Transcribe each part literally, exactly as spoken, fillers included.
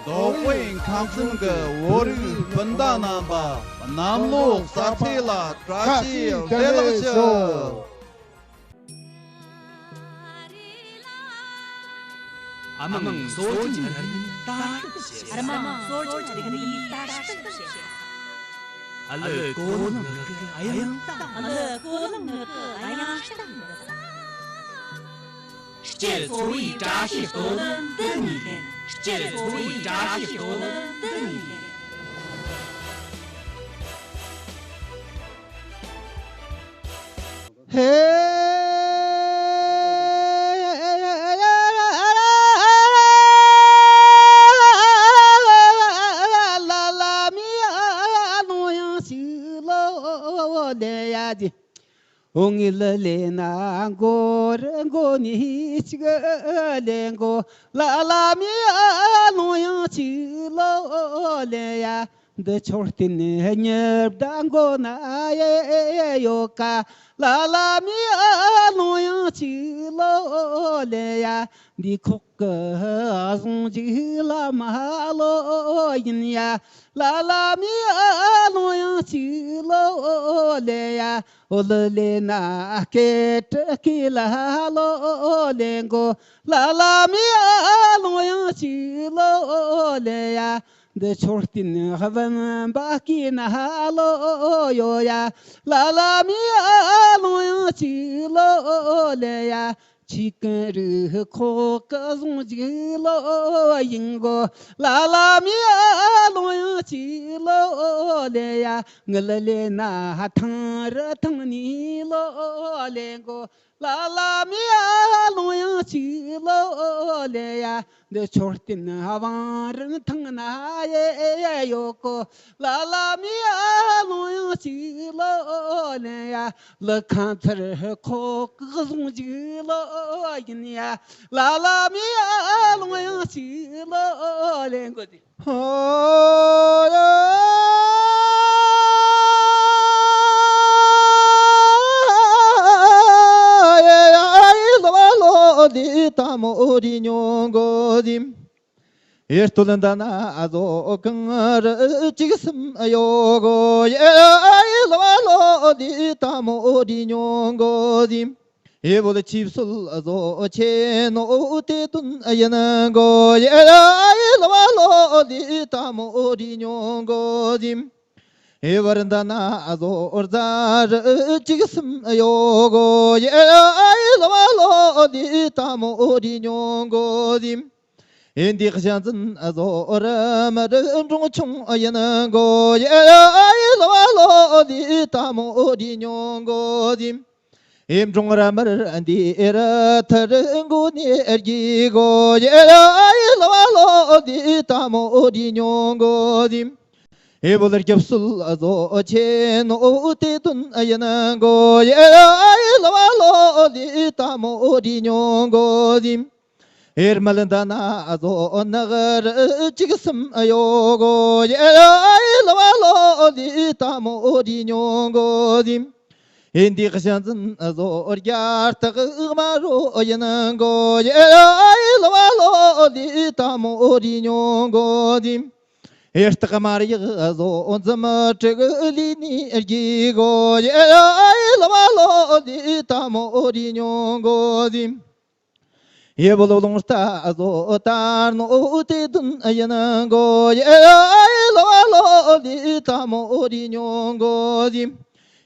རྡོ་དབུས་ཁམས་གསུམ་གྱི་བོད་རིགས་སྤུན་ཟླ་རྣམ་པ། གནམ་ལོ་གསར་ཚེས་ལ་བཀྲ་ཤིས་བདེ་ལེགས་ཞུ། ཨ་མང་སྲོལ་རྒྱུན་རིག་གནས་དར་སྤེལ་བྱེད། ཨ་མང་སྲོལ་རྒྱུན་རིག་གནས་དར་སྤེལ་བྱེད། ཨ་ལོ་ཀོ་ལོང་ངག་གི་དབྱངས་གཏམ། ཨ་ལོ་ཀོ་ལོང་ངག་གི་དབྱངས་གཏམ། སྤྱི་ཚོགས་ཀྱི་བཀྲ་ཤིས་སྟོབས་ལྡན་འདི་ནས་ལེན། སྤྱི་ཚོགས་ཀྱི་བཀྲ་ཤིས་སྟོབས་ལྡན་འདི་ནས་ལེན། ཧེ། ལ་ལ་མི་ཨ་ལོ་ཡང་ཅིག་ལོ་ལེན་ཡ་ཇི། འོ་ངི་ལ་ལེ་ན་མགོ་རུ་མགོ་ནི་ཅིག་ལེན་གོ། ལ་ལ་མི་ཨ་ལོ་ཡང་ཅིག་ལོ་ལེན་ཡ། འདི་མཆོད་རྟེན་གཉིས་ཟླ་མགོ་ན་ཡེ་ཡོད་ཀ། ལ་ལ་མི་ཨ་ལོ་ཡང་ཅིག་ལོ་ལེན་ཡ། འདི་ཁོག་གི་བཟུང་འཇིག་ལ་མ་ལོ་ཡིན་ཡ། ལ་ལ་མི་ཨ་ལོ་ཡང་ཅིག་ལོ་ལེན་ཡ། འོ་ལ་ལེ་ན་སྐད་དྲག་གི་ལ་ལོ་ལེན་གོ། ལ་ལ་མི་ཨ་ལོ་ཡང་ཅིག་ལོ་ལེན་ཡ། འདི་མཆོད་རྟེན་དབེན་པ་གི་ན་ལོ་ཡོད་ཡ། ལ་ལ་མི་ཨ་ལོ་ཡང་ཅིག་ལོ་ལེན་ཡ། ཆི་ཀན་རི་ཁོག་གི་བཟུང་འཇིག་ལོ་ཡིན་གོ། ལ་ལ་མི་ཨ་ལོ་ཡང་ཅིག་ལོ་ལེན་ཡ། ངི་ལ་ལེ་ན་ཐང་རི་ཐང་ནི་ལོ་ལེན་གོ། ལ་ལ་མི་ཨ་ལོ་ཡང་ཅིག་ལོ་ལེན་ཡ། འདི་མཆོད་རྟེན་བང་རིམ་ཐང་ན་ཡེ་ཡོད་གོ། ལ་ལ་མི་ཨ་ལོ་ཡང་ཅིག་ལོ་ལེན་ཡ། ལི་ཁང་ཚར་ཁོག་གི་བཟུང་ཅིག་ལོ་ཡིན་ཡ། ལ་ལ་མི་ཨ་ལོ་ཡང་ཅིག་ལོ་ལེན་གོ་དེ། ཧོ་ཡ། ཡ་ཡ་ཨ་ལོ་ལོ་འདི་ད་མོ་རི་ཉོ་གོ་དེ། ཨེ་སྟོད་ལ་འདི་ན་ཨ་ཟོ་གང་རུ་གཅིག་གསུམ་ཡོད་གོ། ཡ་ཨེ་ལོ་ལོ་འདི་ད་མོ་འདི་ཉོ་གོ་དེ། ཨེ་བོད་ཆིབས་སྲོལ་ཨ་ཟོ་ཆེ་ནོ་དེ་དོན་ཡིན་གོ། ཡ་ཨེ་ལོ་ལོ་འདི་ད་མོ་འདི་ཉོ་གོ་དེ། ཨེ་བར་འདི་ན་ཨ་ཟོ་རྫ་རུ་གཅིག་གསུམ་ཡོད་གོ། ཡ་ཨེ་ལོ་ལོ་འདི་ད་མོ་འདི་ཉོ་གོ་དེ། ཨེ་འདི་ཞང་འཛིན་ཨ་ཟོ་ར་མ་རི་འབྲོང་ཆུང་ཡིན་གོ། ཡ་ཨེ་ལོ་ལོ་འདི་ད་མོ་འདི་ཉོ་གོ་དེ། ཨེ་འབྲོང་ར་མར་འདི་ར་ཐར་མགོ་ནས་རྒྱུག་གོ། ཡ་ཨེ་ལོ་ལོ་འདི་ད་མོ་འདི་ཉོ་གོ་དེ། ཨེ་བོད་སྐྱབས་སྲོལ་ཨ་ཟོ་ཆེ་ནོ་དེ་དོན་ཡིན་གོ། ཡ་ཨེ་ལོ་ལོ་འདི་ད་མོ་འདི་ཉོ་གོ་དེ། ཨེ་རྨ་ལ་འདི་ན་ཨ་ཟོ་ནག་རུ་གཅིག་གསུམ་ཡོད་གོ། ཡ་ཨེ་ལོ་ལོ་འདི་ད་མོ་འདི་ཉོ་གོ་དེ། ཨེ་འདི་ཞང་འཛིན་ཨ་ཟོ་རྒྱ་སྟག་དམར་རོ་ཡིན་གོ། ཡ་ཨེ་ལོ་ལོ་འདི་ད་མོ་འདི་ཉོ་གོ་དེ། ཨེ་སྟག་དམར་ཡག་ཨ་ཟོ་འཛུམ་དྲུག་ལི་ནི་རྒྱུག་གོ། ཡ་ཨེ་ལོ་ལོ་འདི་ད་མོ་འདི་ཉོ་གོ་དེ། ཨེ་བོད་རླུང་རྟ་ཨ་ཟོ་དར་ནོ་དེ་དོན་ཡིན་གོ། ཡ་ཨེ་ལོ་ལོ་འདི་ད་མོ་འདི་ཉོ་གོ་དེ།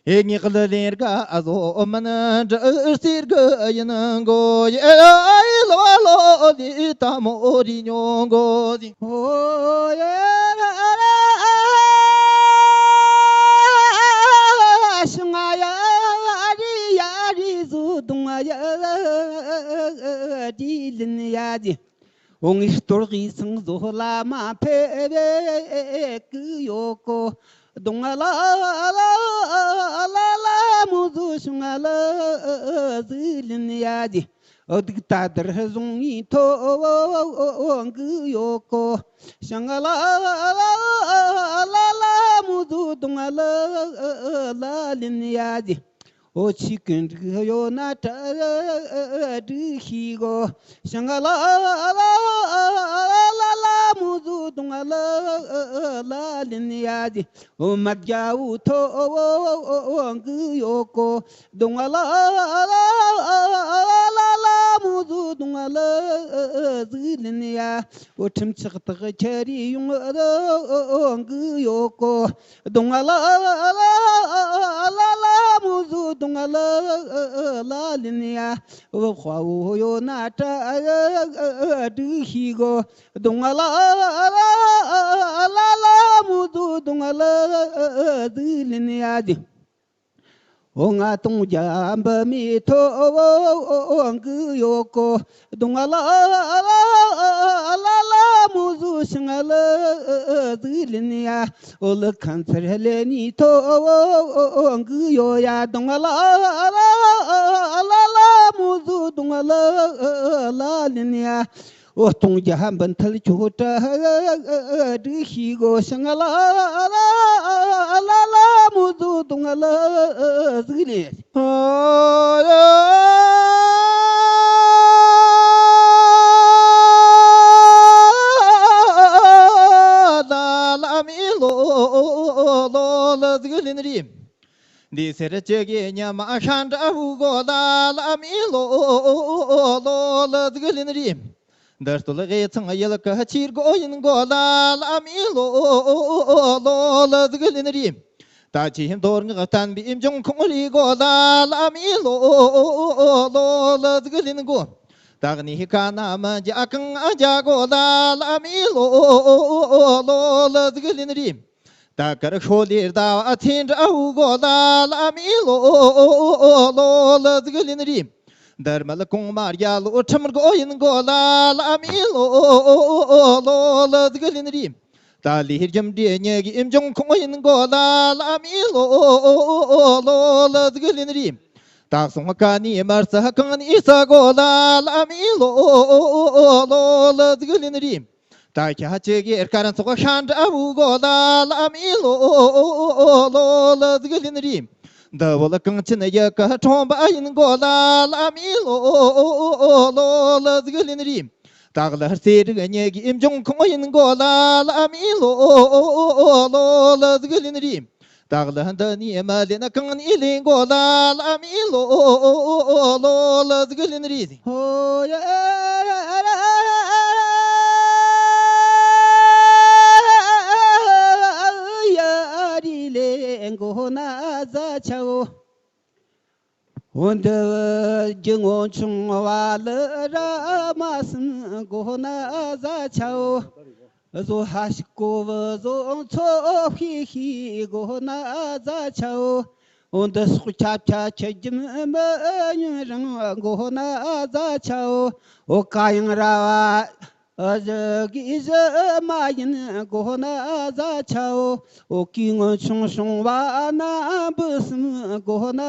ཨེ་ངེད་ཀྱི་ལེན་དགའ་ཨ་ཟོ་མིན་འདྲི་རྩེ་དགའ་ཡིན་གོ། ཡ་ཨེ་ལོ་ལོ་འདི་ད་མོ་འདི་ཉོ་གོ་དེ། ཧོ་ཡ་ར་ར་ཤི་ང་ཡ་རི་ཡ་རི་ཟུ་དུང་ཡ་རི་ལིན་ཡ་ཇི། འོ་ངའི་སྟོར་གི་སང་ཟོ་བླ་མ་ཕེབས་གི་ཡོད་གོ། གདོང་ལ་ལ་ལ་ལ་མོ་ཟོ་ཤུང་ལ་ཟི་ལིན་ཡ་ཇི། འོ་སྡུག་ད་དར་བཟུང་ངི་ཐོ་གི་ཡོད་གོ། ཤང་ལ་ལ་ལ་ལ་མོ་ཟོ་གདོང་ལ་ལ་ལིན་ཡ་ཇི། འོ་ཆི་ཀུན་འགྲིག་ཡོད་ན་གྲ་སྒྲིག་ཤིག་གོ། ཤང་ལ་ལ་ལ་ལ་མོ་ཟོ་ གདོང་ལ་ལ་ལིན་ཡ་ཟི། འོ་མ་རྒྱ་བོ་ཐོ་འོ་འོ་འོ་འོ་འགུ་ཡོ་ཀོ། གདོང་ལ་ལ་ལ་མོ་ཟུ་གདོང་ལ་ཟི་ལིན་ཡ། འོ་ཁྲིམས་ཆག་ཐག་ཁྱེར་ཡོང་འོ་འོ་འོ་འགུ་ཡོ་ཀོ། གདོང་ལ་ལ་ལ་མོ་ཟུ་གདོང་ལ་ལ་ལིན་ཡ། འོ་དཔའ་བོ་ཡོ་ན་ཏྲ་འགྲིག་ཤི་གོ། གདོང་ལ་ལ་ལ་མོ་ཟུ་གདོང་ལ་ཟི་ལིན་ཡ་ཟི། འོ་ང་དུང་རྒྱ་འབུ་མི་ཐོ་འོ་འགུ་ཡོ་ཀོ། གདོང་ལ་ལ་ལ་མོ་ཟུ་ཤང་ལ་ཟི་ལིན་ཡ། འོ་ལི་ཁན་ཚར་ལེ་ནི་ཐོ་འོ་འགུ་ཡོ་ཡ། གདོང་ལ་ལ་ལ་མོ་ཟུ་གདོང་ལ་ལ་ལིན་ཡ། འོ་སྟོང་རྒྱ་འབུ་མཐིལ་ཆོ་ཏྲ་སྒྲིག་ཤི་གོ། ཤང་ལ་ལ་ལ་མོ་ཟུ་གདོང་ལ་ཟི་ལིན། ལ་ལ་མི་ལོ་ལོ་ལ་ཟི་ལིན་རི། འདི་སེར་ཅི་གི་ཉི་མ་ཤ་འདྲ་བུ་གོ། ལ་ལ་མི་ལོ་ལོ་ལ་ཟི་ལིན་རི། འདི་སྟོད་ལ་གེ་ཚང་ཡལ་ག་ཕྱིར་གོ་ཡིན་གོ། ལ་ལ་མི་ལོ་ལོ་ལ་ཟི་ལིན་རི། ད་ཅི་མདོ་སྔགས་བསྟན་པའི་འབྱུང་ཁུངས་རི་གོ། ལ་ལ་མི་ལོ་ལོ་ལ་ཟི་ལིན་གོ། ད་གནས་ཀ་ན་མི་འཇའ་གང་འཇའ་གོ། ལ་ལ་མི་ལོ་ལོ་ལ་ཟི་ལིན་རི། ད་གར་ཤོ་ལེར་ཟླ་བ་ཚེ་འདྲ་བོ་གོ། ལ་ལ་མི་ལོ་ལོ་ལ་ཟི་ལིན་རི། འདིར་མལ་གོང་མ་རྒྱ་ལོ་ཁྲིམས་སྒོ་ཡིན་གོ། ལ་ལ་མི་ལོ་ལ་ཟི་ལིན་རི། ད་ལས་རྒྱུ་འབྲས་གཉིས་ཀྱི་འབྱུང་ཁུངས་ཡིན་གོ། ལ་ལ་མི་ལོ་ལོ་ལ་ཟི་ལིན་རི། ད་སོང་ཀ་ནི་མར་ས་གང་ནི་ས་གོ། ལ་ལ་མི་ལོ་ལོ་ལ་ཟི་ལིན་རི། ད་ཁྱ་ཅི་གེ་དཀར་ཚོགས་ཤ་འདྲ་བུ་གོ། ལ་ལ་མི་ལོ་ལོ་ལ་ཟི་ལིན་རི། འདི་བོ་ལ་གངས་ཅན་ཡུལ་གི་ཁྲོན་པ་ཡིན་གོ། ལ་ལ་མི་ལོ་ལོ་ལ་ཟི་ལིན་རི། ད་ལ་རྩེ་རིགས་གཉིས་ཀྱི་འབྱུང་ཁུངས་ཡིན་གོ། ལ་ལ་མི་ལོ་ལོ་ལ་ཟི་ལིན་རི། ད་ལ་འདི་ནི་མ་ལེན་གང་ནི་ལེན་གོ། ལ་ལ་མི་ལོ་ལོ་ལ་ཟི་ལིན་རི། ཧོ་ཡ་རི་ལེ་གོ་ན་ཟ་ཆའོ། འོ་འདི་རྒྱུ་ངོ་ཆུང་བ་ལི་ར་མ་སིན་གོ་ན་ཟ་ཆའོ། བཟོ་ཧ་ཤི་ཀོ་བུ་བཟོ་ཚོ་ཧི་ཧི་གོ་ན་ཟ་ཆའོ། འོ་འདི་སོག་ཆ་ཆ་ཆ་རྒྱུ་མི་ཉུང་རང་གོ་ན་ཟ་ཆའོ། འོ་ཀ་ཡང་ར་བ་ཨ་ཟི་གི་ཟི་མ་ཡིན་གོ་ན་ཟ་ཆའོ། འོ་ཀི་ངོ་ཆུང་ཆུང་བ་ན་བུ་སིན་གོ་ན་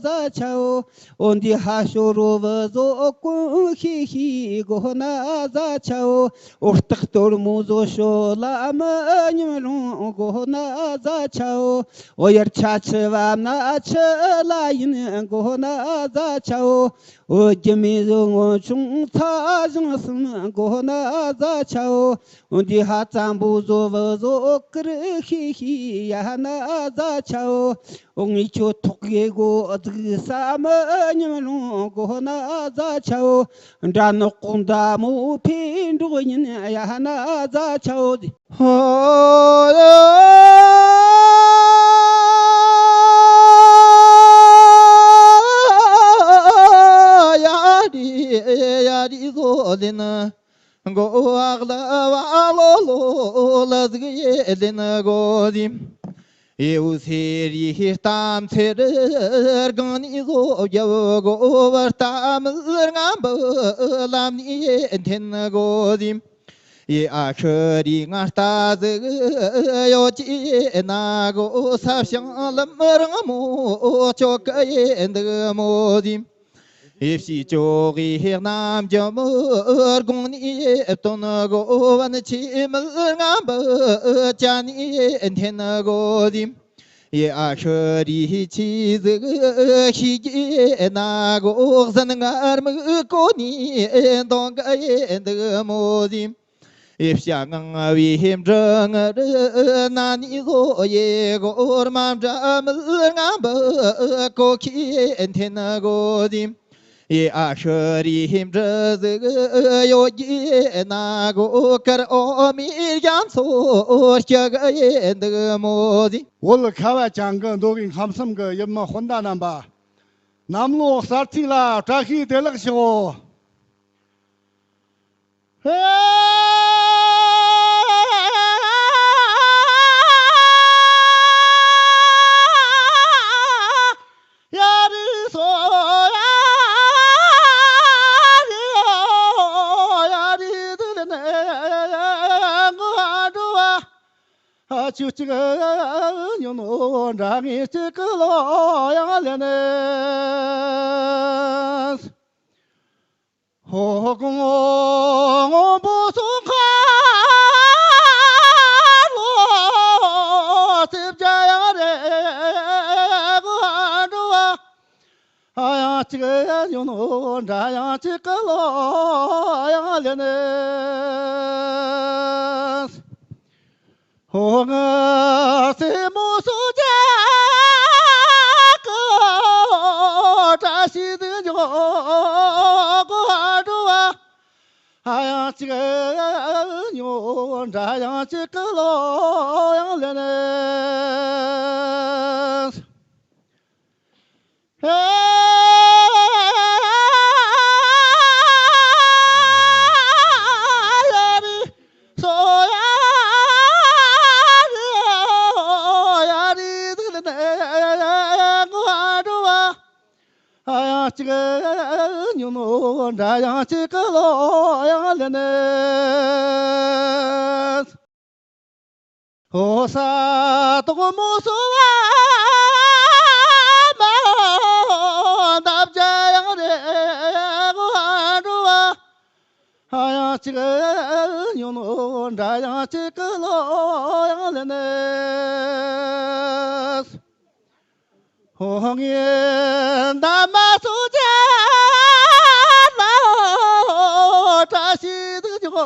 ཟ་ཆའོ། འོ་འདི་ཧ་ཤོ་རོ་བུ་བཟོ་ཀུན་ཤི་ཤི་གོ་ན་ཟ་ཆའོ། འོ་སྟག་གཏོར་མོ་བཟོ་ཤོ་ལ་མི་ཉམས་རུང་གོ་ན་ཟ་ཆའོ། འོ་ཡར་ཆ་ཆི་བ་ན་ཆི་ལ་ཡིན་གོ་ན་ཟ་ཆའོ། འོ་རྒྱུ་མེད་བཟོ་ངོ་ཆུང་ཚ་ཞང་སིན་གོ་ན་ཟ་ཆའོ། འོ་འདི་ཧ་ཙམ་བུ་བཟོ་བུ་བཟོ་ཀི་རི་ཤི་ཤི་ཡ་ན་ཟ་ཆའོ། འོ་ངི་ཆོ་ཐོག་གི་གོ་ཙིག་ས་མི་ཉམས་རུང་གོ་ན་ཟ་ཆའོ། འདྲ་ནོ་ཀོང་ད་མོ་ཕི་འགྲོ་ཡིན་ཡ་ན་ཟ་ཆའོ། ཧོ་ཡ་རི་ཡ་རི་བཟོ་ལེན། མགོ་བག་ལ་བ་ལོ་ལོ་ལ་ཟིག་ཡེ་ལེན་གོ་ཟིམ། ཡེའུ་སེ་རི་གཏམ་ཚེ་རི་སྒང་ནི་བཟོ་རྒྱབ་གོ་བ། རྟ་མི་རྔམ་པ་ལམ་ནི་འཐེན་གོ་ཟིམ། ཡེ་ཨ་ཤི་རི་ང་རྟ་ཟིག་ཡོད་ཀྱི་ན་གོ་ས་ཞང་ལམ་རང་མོ་ཅོ་ཀ་ཡེ་འདི་མོ་ཟིམ། ཡེ་ཕྱི་ཅོག་གི་གནམ་རྒྱུད་མི་དགོང་ནི་སྟོན་གོ་བན། ཆེ་མི་རྔམ་པ་ཅ་ནི་འཐེན་གོ་ཟིམ། ཡེ་ཨ་ཤི་རི་ཆི་ཟིག་ཤི་གི་ན་གོ་ཟན་ངར་མི་གོ་ནི་འདོང་ག་ཡེ་འདི་མོ་ཟིམ། ཡེ་ཤ་ངང་བའི་འབྲུ་ང་རི་ན་ནི་ལོ་ཡེ་གོར་མ་འདྲ་མིལ་ང་འབུ་ཀོ་ཁི་འཐེན་གོ་ཟིན། ཡེ་ཨ་ཤི་རི་འབྲུ་ཟིག་ཡོ་གི་ན་གོ་ཀར་ཨོ་མི་རྒྱ་མཚོ་སྐྱ་ག་ཡེ་འདི་མོ་ཟིན། བོད་ཁ་བ་ཅན་གྱི་མདོ་དབུས་ཁམས་གསུམ་གྱི་ཡུལ་མི་སྤུན་ཟླ་རྣམ་པ། གནམ་ལོ་གསར་ཚེས་ལ་བཀྲ་ཤིས་བདེ་ལེགས་ཞུའོ། ཧོ་གོང་སྔོན་པོ་སོང་ཁ་ལོ་རྩིབ་བརྒྱ་ཡང་རེ་གོ་འགྲོ་བ། ཡང་གཅིག་ཉོན་ནོ་འདྲ་ཡང་གཅིག་གི་ལོ་ཡང་ལེན། ཧོ་ང་སེ་མོ་སོ་ཅག་གི་བཀྲ་ཤིས་འཇོག་གོ་འགྲོ་བ། ཡང་གཅིག་ཉོན་འདྲ་ཡང་གཅིག་གི་ལོ་ཡང་ལེན། ཡང་གཅིག་ཉོན་ནོ་འདྲ་ཡང་གཅིག་གི་ལོ་ཡང་ལེན། ཧོ་ས་དོག་མོ་སོ་བ་མ་འདབ་བརྒྱ་ཡང་རེ་གོ་འགྲོ་བ། ཡང་གཅིག་ཉོན་ནོ་འདྲ་ཡང་གཅིག་གི་ལོ་ཡང་ལེན། ཧོ་ངེ་འདབ་མ་སོ་བརྒྱ་ལ་བཀྲ་ཤིས་འཇོག་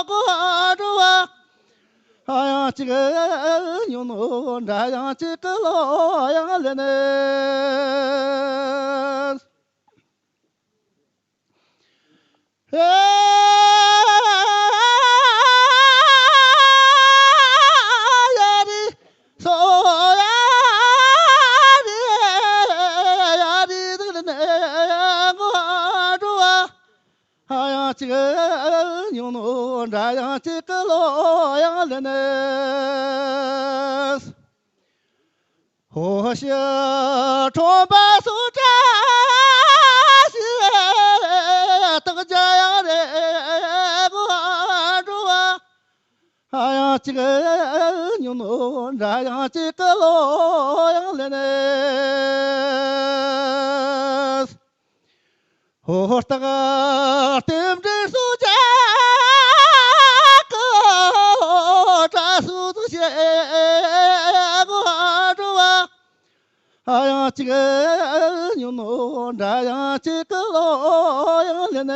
གོ་འགྲོ་བ། ཡང་གཅིག་ཉོན་ནོ་འདྲ་ཡང་གཅིག་གི་ལོ་ཡང་ལེན། ཡང་གཅིག་ཉོན་ནོ་འདྲ་ཡང་གཅིག་གི་ལོ་ཡང་ལེན། ཧོ་ཤི་ཁྲོན་པ་སོ་ཏྲ་ཤི་སྟག་རྒྱ་ཡང་རེ་གོ་འགྲོ་བ། ཡང་གཅིག་ཉོན་ནོ་འདྲ་ཡང་གཅིག་གི་ལོ་ཡང་ལེན། ཧོ་སྟག་ལྟེམ་འབྲི་སོ་ཅག་གི་བཀྲ་སོ་དུ་ཤེས་གོ་འགྲོ་བ། ཡང་གཅིག་ཉོན་ནོ་འདྲ་ཡང་གཅིག་གི་ལོ་ཡང་ལེན།